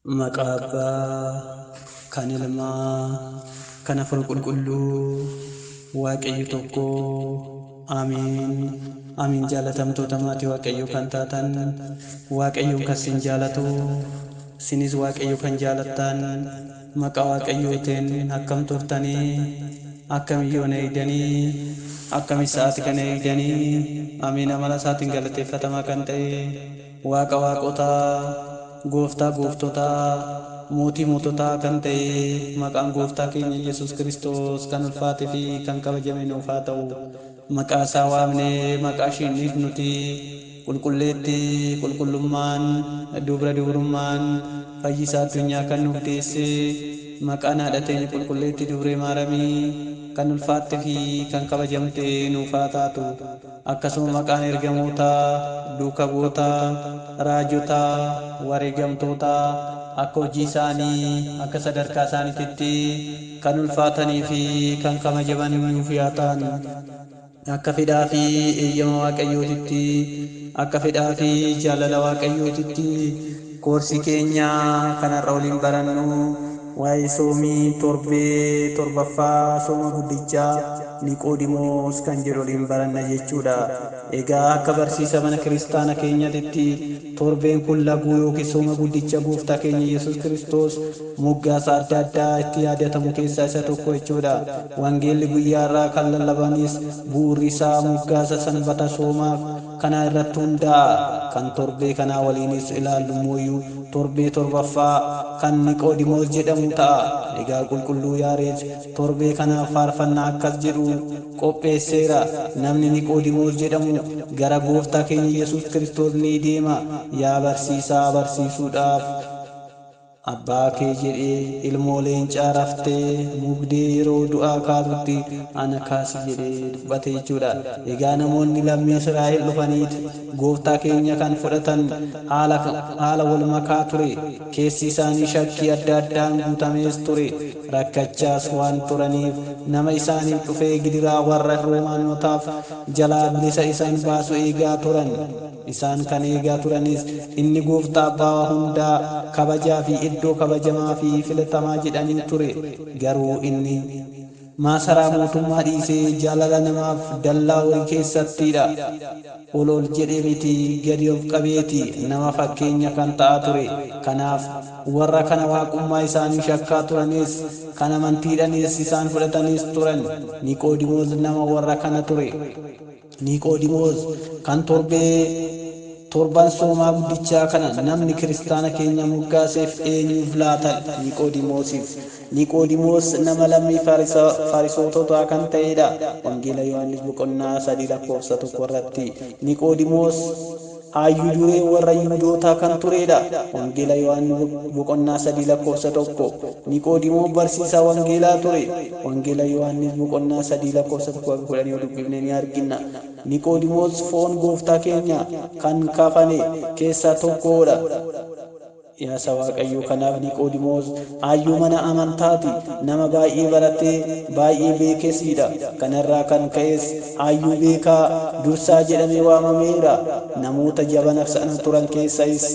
Maqaa Abbaa, kan Ilmaa, kan Hafuura Qulqulluu, Waaqayyo tokko. Ameen. Ameen. Jaalatamtoota maatii Waaqayyoo kan taatan, Waaqayyoon kan sin jaalatu, sinis Waaqayyo kan jaalattan, maqaa Waaqayyootiin akkam turtanii, akkam yoona eegdanii, akkamis sa'aati kana eegdanii? Ameen. Amala isaatiin galateeffatamaa kan ta'e, Waaqa waaqotaa, Gooftaa gooftotaa, mootii moototaa kan ta'e, maqaan Gooftaa keenya Yesuus Kiristoos kan ulfaatee fi kan kabajame nuuf haa ta'u. Maqaa isaa waamnee maqaa ishiinis nuti qulqulleetti qulqullummaan, dubra dubrummaan, fayyisaa addunyaa kan nuuf deesse, maqaan haadha teenya qulqulleetti Dubree Maaramii kan ulfaatte fi kan kabajamte nuuf haa taatu. Akkasuma maqaan ergamootaa, duuka bu'ootaa, raajotaa, wareegamtootaa akka hojii isaanii, akka sadarkaa isaaniitti kan ulfaatanii fi kan kabajaman nuuf haa ta'an. Akka fedhaa fi eeyyama Waaqayyootitti, akka fedhaa fi jaalala Waaqayyootitti, koorsii keenya kanarra waliin barannu waa'ee soomii torbee torbaffaa, sooma guddichaa Niqoodimoos kan jedhu waliin baranna jechuudha. Egaa akka barsiisa mana kiristaana keenyatitti torbeen kun laguu yookiin sooma guddicha Gooftaa keenya Yesuus Kiristoos moggaasa adda addaa itti yaadatamu keessaa isa tokko jechuudha. Wangeelli guyyaa irraa kan lallabanis bu'uurri isaa moggaasa sanbata soomaaf kana irratti hundaa'a. Kan torbee kanaa waliinis ilaallu mooyyuu torbee torbaffaa kan Niqoodimoos jedhamu ta'a. Egaa qulqulluu Yaareed torbee kanaaf faarfannaa akkas jedhu qopheesseera. Namni Niqoodimoos jedhamu gara Gooftaa keenya Yesuus Kiristoos ni deema. Yaa barsiisaa, barsiisuudhaaf abbaa kee jedhee, ilmoo leencaa raftee mugdee yeroo du'aa kaatutti ana kaasi jedhee dubbate jechuudha. Egaa namoonni lammii Israa'el dhufaniiti Gooftaa keenya kan fudhatan haala wal makaa ture. Keessi isaanii shakkii adda addaan guutamees ture. Rakkachaas waan turaniif nama isaaniif dhufee gidiraa warra Roomaanotaaf jalaa bilisa isaan baasu eegaa turan. Isaan kan eegaa turanis inni Gooftaa abbaa hundaa kabajaa fi iddoo kabajamaa fi filatamaa jedhanii ture. Garuu inni maasaraa mootummaa dhiisee jaalala namaaf dallaa horii keessattidha. Ol ol jedhee miti, gadi of qabeeti nama fakkeenya kan ta'aa ture. Kanaaf warra kana waaqummaa isaanii shakkaa turanis, kan amantiidhanis isaan fudhatanis turan. Niqoodimoos nama warra kana ture. Niqoodimoos kan torbee torban soomaa guddichaa kana namni kiristaana keenya moggaaseef eenyuuf laata? Niqoodimoosiif. Niqoodimoos nama lammii Farisoototaa kan ta'edha. Wangeela Yohaannis boqonnaa 3 lakkoofsa 1 irratti. Niqoodimoos hayyuu duree warra Yihuudootaa kan turedha. Wangeela Yohaannis boqonnaa 3 lakkoofsa 1. Niqoodimoos barsiisaa wangeelaa ture. Wangeela Yohaannis boqonnaa 3 lakkoofsa 1 10 yoo dubbifne ni argina. Niqoodimoos foon Gooftaa keenya kan kafane keessaa tokkodha. Yaasa Waaqayyoo, kanaaf Niqoodimoos hayyuu mana amantaati. Nama baay'ee baratee baay'ee beekesiidha. Kanarraa kan ka'es hayyuu beekaa, dursaa jedhamee waamameera. Namoota jabana sana turan keessais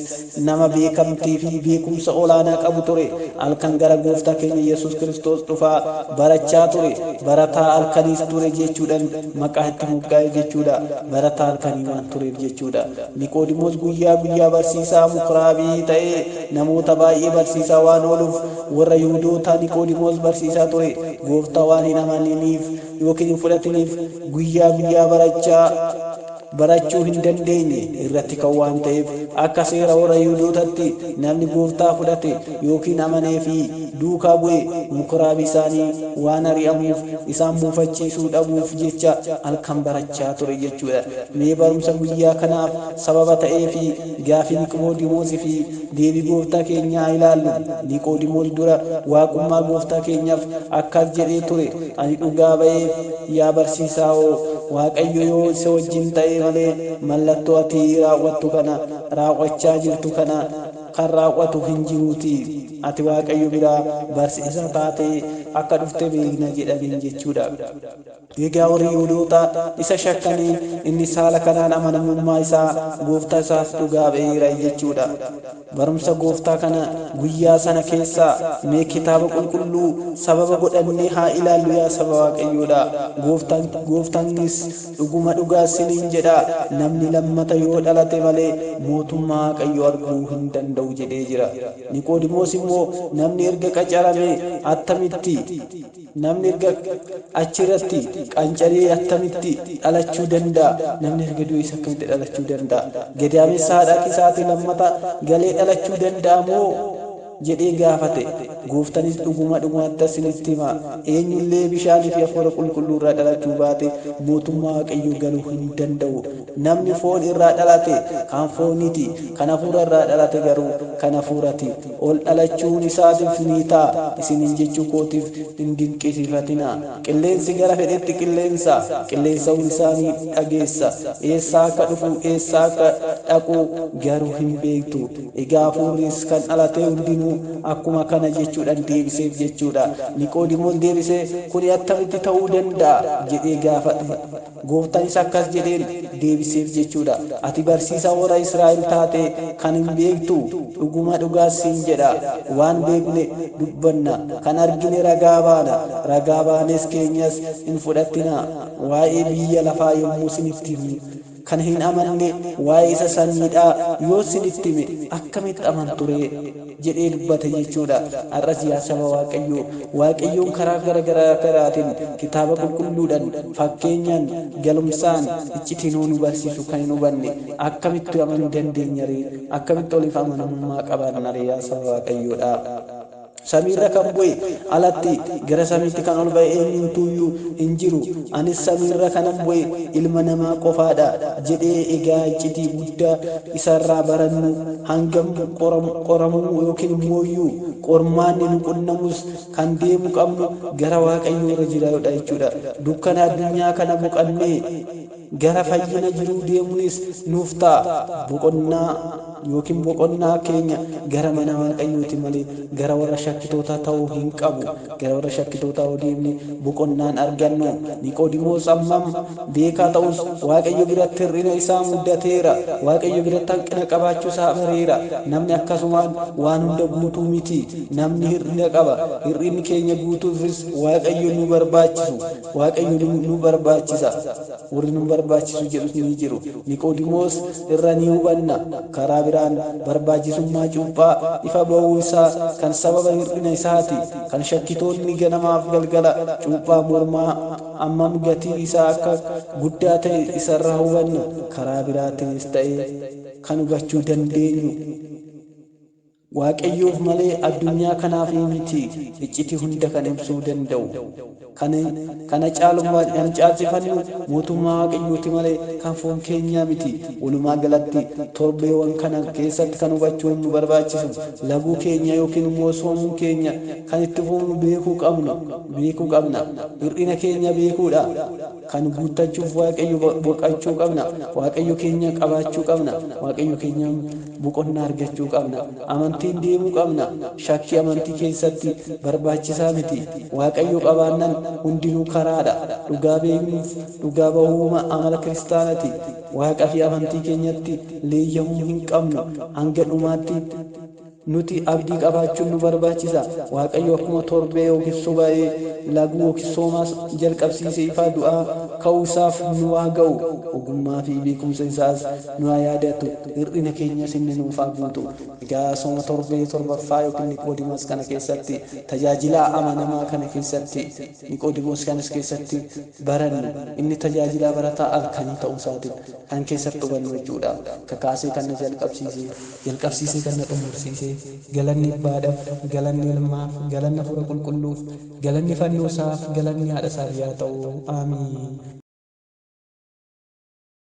nama beekamtii fi beekumsa olaanaa qabu ture. Halkan gara Gooftaa keenya Yesuus Kiristoos dhufaa barachaa ture. Barataa halkaniis ture jechuudhaan maqaa itti moggaa'e jechuudha. Barataa halkanii waan tureef jechuudha. Niqoodimoos guyyaa guyyaa barsiisaa mukraabii ta'ee namoota baay'ee barsiisaa waan ooluuf warra Yihuudootaa Niqoodimoos barsiisaa ture. Gooftaa waan hin amaniniif yookiin hin fudhatiniif guyyaa guyyaa barachaa barachuu hin dandeenye irratti kan waan ta'eef, akka seera warra Yihuudootatti namni Gooftaa fudhate yookiin amanee fi duukaa bu'e mukraabii isaanii waan ari'amuuf, isaan muufachiisuu dhabuuf jecha halkan barachaa ture jechuudha. Mee barumsa guyyaa kanaaf sababa ta'ee fi gaafii Niqoodimoosii fi deebii Gooftaa keenyaa ilaallu. Niqoodimoos dura waaqummaa Gooftaa keenyaaf akkas jedhee ture. Ani dhugaa ba'eef, yaa barsiisaa hoo, Waaqayyo yoo isa wajjin ta'e malee mallattoo ati raawwattu kana, raawwachaa jirtu kana kan raawwatu hin jiruuti. Ati Waaqayyo biraa barsiisaa taatee akka dhufte beekna jedhaniin jechuudha. Egaa warri Yihuudoota isa shakkaniin inni saala kanaan amanamummaa isaa gooftaa isaaf dhugaa ba'eera jechuudha. Barumsa gooftaa kana guyyaa sana keessaa mee kitaaba qulqulluu sababa godhannee haa ilaallu yaa saba Waaqayyoodha. Gooftaanis dhuguma dhugaa isiniin jedha, namni lammata yoo dhalate malee mootummaa Waaqayyoo arguu hin danda'u jedhee jira. Niqoodimoos immoo namni erga qacarame attamitti, namni erga achirratti qancaree attamitti dhalachuu danda'a? Namni erga du'es akkamitti dhalachuu danda'a? Gadaamessa haadha isaatii lammata galee dhalachuu danda'a moo jedhee gaafate. Gooftanis dhuguma dhugumaatti isinitti hima, eenyullee bishaanii fi hafuura qulqulluu irraa dhalachuu baate mootummaa Waaqayyoo galuu hin danda'u. Namni foon irraa dhalate kan fooniiti, kan hafuura irraa dhalate garuu kan hafuurati. Ol dhalachuun isaatiif ni ta'a isiniin jechuu kootiif hin dinqisiifatina. Qilleensi gara fedhetti qilleensa, qilleensa'uun isaa ni dhageessa. Eessaa akka dhufu, eessaa akka dhaqu garuu hin beektu. Egaa hafuurris kan dhalate hundinuu akkuma kana jechuudhaan deebiseef jechuudha. Niqoodimoos deebisee, kuni attamitti ta'uu danda'a jedhee gaafate. Gooftaanis akkas jedheen deebiseef jechuudha. Ati barsiisaa warra Israa'el taate kan hin beektu, dhuguma dhugaas siin jedha. Waan beekne dubbanna, kan argine ragaa baana, ragaa baanes keenyas hin fudhattina. Waa'ee biyya lafaa yommuu isinitti himu kan hin amanne waa'ee isa samiidhaa yoo isinitti hime akkamitti amantu ree jedhee dubbate jechuudha. Har'as yaa saba Waaqayyoo, Waaqayyoon karaa gara garaatiin kitaaba qulqulluudhaan fakkeenyaan galumsaan iccitiin nu barsiisu kan hin hubanne akkamitti amanuu dandeenya ree? Akkamitti oliif amanamummaa qabaanna ree yaa saba Waaqayyoodha? Samiirra kan bu'e alatti gara samiitti kan ol ba'e eenyumtuuyyuu hin jiru. Anis samiirra kanan bu'e ilma namaa qofaadha jedhee. Egaa iccitii guddaa isarraa barannu hangam qoramuu yookiin immooyyuu qormaanni nu qunnamus kan deemu qabnu gara Waaqayyoo irra jiraatudha jechuudha. Dukkana addunyaa kana boqannee gara fayyina jiruu deemuunis nuuf ta'a. Boqonnaa yookiin boqonnaa keenya gara mana Waaqayyooti malee gara warra shakkitootaa ta'uu hin qabu. Gara warra shakkitootaa yoo deemne boqonnaan argannu. Niqoodimoos ammam beekaa ta'us Waaqayyo biratti hir'ina isaa muddateera. Waaqayyo biratti hanqina qabaachuu isaa bareera. Namni akkasumaan waan hunda guutuu miti. Namni hir'ina qaba. Hir'inni keenya guutuufis Waaqayyo nu barbaachisu. Waaqayyo nu barbaachisa. Warri nu barbaachisu jedhus ni jiru. Niqoodimoos irra ni hubanna. Karaa biraan barbaachisummaa cuuphaa ifa ba'uu isaa kan sababa hir'ina isaati. Kan shakkitoonni ganamaaf galgala cuuphaa mormaa ammam gatii isaa akka guddaa ta'e isarraa hubanna. Karaa biraatiinis ta'e kan hubachuu dandeenyu Waaqayyoof malee addunyaa kanaaf miti iccitii hunda kan ibsuu danda'u. Kana caalummaa kan caalchifannu mootummaa Waaqayyooti malee kan foon keenyaa miti. Walumaa galatti torbeewwan kana keessatti kan hubachuun nu barbaachisu laguu keenya yookiin immoo soomuu keenya kan itti fufnu beekuu qabnu beekuu qabna. Hir'ina keenya beekuudha. Kan guuttachuuf Waaqayyo boqachuu qabna. Waaqayyo keenya qabaachuu qabna. Waaqayyo keenya boqonnaa argachuu qabna. Amantiin deemuu qabna. Shakkii amantii keessatti barbaachisaa miti. Waaqayyo qabaannan hundinuu karaadha. Dhugaa beeknuuf dhugaa bahuuma amala kiristaanati. Waaqa fi amantii keenyatti leeyyamuu hin qabnu. Hanga dhumaatti nuti abdii qabaachuun nu barbaachisa. Waaqayyo akkuma torbee yookiin subaa'ee laguu yookiin soomaas jalqabsiisee ifaa du'aa ka'uu isaaf nu haa ga'u. Ogummaa fi beekumsa isaas nu haa yaadatu. Hir'ina keenyas inni nuuf haa guutu. Egaa sooma torbee torbaffaa yookiin Niqoodimoos kana keessatti tajaajila amanamaa kana keessatti Niqoodimoos kanas keessatti barannu inni tajaajilaa barataa halkanii ta'uu isaatiin kan keessatti hubannu jechuudha. Kakaasee kan na jalqabsiisee kan na xumursiise galanni abbaadhaaf, galanni ilmaaf, galanni hafuura qulqulluuf, galanni fannoo isaaf, galanni haadha isaaf yaa ta'u. Aamiin.